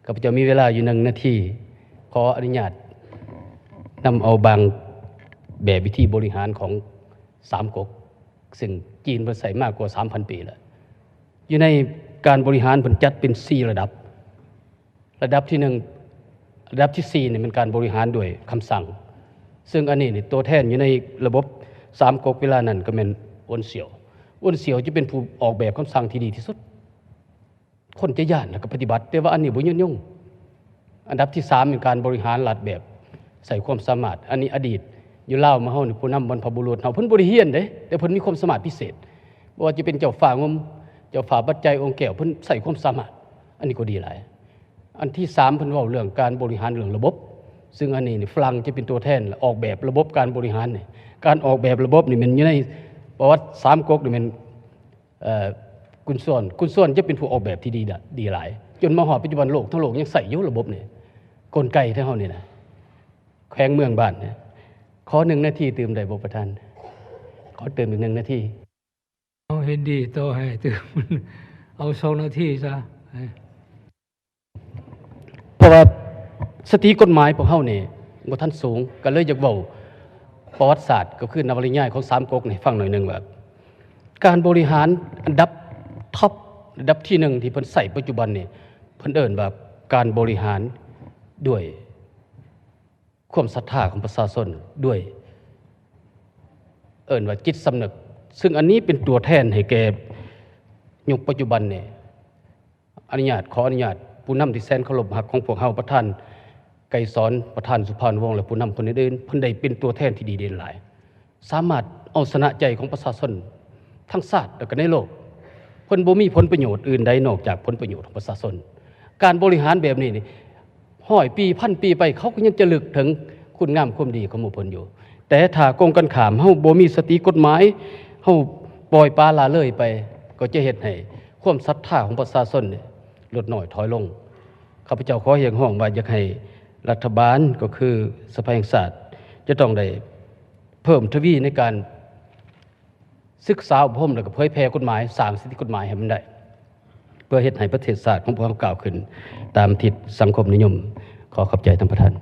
ຂ້າພະເຈົ້າມີເວລາຢູ່ໜຶ່ງນາທີ ຂໍອະນຸຍາດນຳເອົາບາງແບບວິທີບໍລິຫານຂອງສາມກົກ ເຊິ່ງຈີນເພິ່ນໃຊ້ມາກວ່າສາມພັນປີແລ້ວ. ຢູ່ໃນການບໍລິຫານເພິ່ນຈັດເປັນສີ່ລະດັບ. ລະດັບທີໜຶ່ງ ລະດັບທີສີ່ນີ້ແມ່ນການບໍລິຫານດ້ວຍຄຳສັ່ງ ເຊິ່ງອັນນີ້ນີ້ຕົວແທນຢູ່ໃນລະບົບສາມກົກເວລານັ້ນກໍແມ່ນ ອວນສຽວ. ອວນສຽວຈະເປັນຜູ້ອອກແບບຄຳສັ່ງທີ່ດີທີ່ສຸດ. ຄົນຈະຢ້ານແລ້ວກໍປະຕິບັດ ແຕ່ວ່າອັນນີ້ບໍ່ຍືນຍົງ. ອັນດັບທີສາມແມ່ນການບໍລິຫານລັດແບບໃຊ້ຄວາມສາມາດ. ອັນນີ້ອະດີດຢູ່ລາວມາເຮົານີ້ ຜູ້ນຳບັນພະບຸລຸດເຮົາ ເພິ່ນບໍ່ໄດ້ຮຽນເດ້ ແຕ່ເພິ່ນມີຄວາມສາມາດພິເສດ. ບໍ່ວ່າຈະເປັນເຈົ້າຟ້າງຸ່ມ ເຈົ້າຟ້າປັດໄຈ ອົງແກ້ວ ເພິ່ນໃຊ້ຄວາມສາມາດ. ອັນນີ້ກໍດີຫຼາຍ. ອັນທີສາມ ເພິ່ນເວົ້າເລື່ອງການບໍລິຫານເລື່ອງລະບົບ ເຊິ່ງອັນນີ້ນີ້ຝຣັ່ງຈະເປັນຕົວແທນ ແລະ ອອກແບບລະບົບການບໍລິຫານນີ້. ການອອກແບບລະບົບນີ້ແມ່ນຢູ່ໃນປະຫວັດສາມກົກນີ້ແມ່ນ ເອີ ກຸນຊວນ ກຸນຊວນຈະເປັນຜູ້ອອກແບບທີ່ດີ ດີຫຼາຍ ຈົນມາຮອດປັດຈຸບັນໂລກ ທັງໂລກຍັງໃຊ້ຢູ່ລະບົບນີ້ ກົນໄກຂອງເຮົານີ້ນະ ແຂວງເມືອງບ້ານນີ້. ຂໍໜຶ່ງນາທີຕື່ມໄດ້ບໍ່ປະທານ? ຂໍຕື່ມອີກໜຶ່ງນາທີ. ເຮົາເຫັນດີຕໍ່ໃຫ້ຕື່ມ ເອົາສອງນາທີຊະ. ເພາະວ່າສະຕິກົດໝາຍພວກເຮົານີ້ບໍ່ທັນສູງ ກໍເລີຍຢາກເວົ້າປະຫວັດສາດ ກໍຄືນະວະນິຍາຍຂອງສາມກົກໃຫ້ຟັງໜ້ອຍໜຶ່ງວ່າ ການບໍລິຫານອັນດັບທັອບ ລະດັບທີໜຶ່ງທີ່ເພິ່ນໃຊ້ປັດຈຸບັນນີ້ ເພິ່ນເອີ້ນວ່າການບໍລິຫານດ້ວຍ ຄວາມສັດທາຂອງປະຊາຊົນດ້ວຍ ເອີ້ນວ່າຈິດສຳນຶກ ເຊິ່ງອັນນີ້ເປັນຕົວແທນໃຫ້ແກ່ຍຸກປັດຈຸບັນນີ້. ອະນຸຍາດ ຂໍອະນຸຍາດ ຜູ້ນຳທີ່ແສນເຄົາລົບຮັກຂອງພວກເຮົາ ປະທານໄກສອນ ປະທານສຸພານຸວົງ ແລະ ຜູ້ນຳຄົນອື່ນໆ ເພິ່ນໄດ້ເປັນຕົວແທນທີ່ດີເດັ່ນຫຼາຍ. ສາມາດເອົາຊະນະໃຈຂອງປະຊາຊົນທັງຊາດ ແລະ ກໍໃນໂລກ. ເພິ່ນບໍ່ມີຜົນປະໂຫຍດອື່ນໃດນອກຈາກຜົນປະໂຫຍດຂອງປະຊາຊົນ. ການບໍລິຫານແບບນີ້ນີ້ ຮ້ອຍປີ ພັນປີໄປ ເຂົາກໍຍັງຈະລະນຶກເຖິງຄຸນງາມຄວາມດີຂອງໝູ່ເພິ່ນຢູ່. ແຕ່ຖ້າກົງກັນຂ້າມ ເຮົາບໍ່ມີສະຕິກົດໝາຍ ເຮົາປ່ອຍປະລະເລີຍໄປ ກໍຈະເຮັດໃຫ້ຄວາມສັດທາຂອງປະຊາຊົນນີ້ ຫຼຸດນ້ອຍຖອຍລົງ. ຂ້າພະເຈົ້າຂໍຮຽກຮ້ອງວ່າ ຢາກໃຫ້ລັດຖະບານ ກໍຄືສະພາແຫ່ງຊາດ ຈະຕ້ອງໄດ້ເພີ່ມທະວີໃນການສຶກສາອົບຮົມ ແລ້ວກໍເຜີຍແຜ່ກົດໝາຍ ສ້າງສະຕິກົດໝາຍໃຫ້ມັນໄດ້ ເພື່ອເຮັດໃຫ້ປະເທດຊາດຂອງພວກເຮົາກ້າວຂຶ້ນຕາມທິດສັງຄົມນິຍົມ. ຂໍຂອບໃຈທ່ານປະທານ.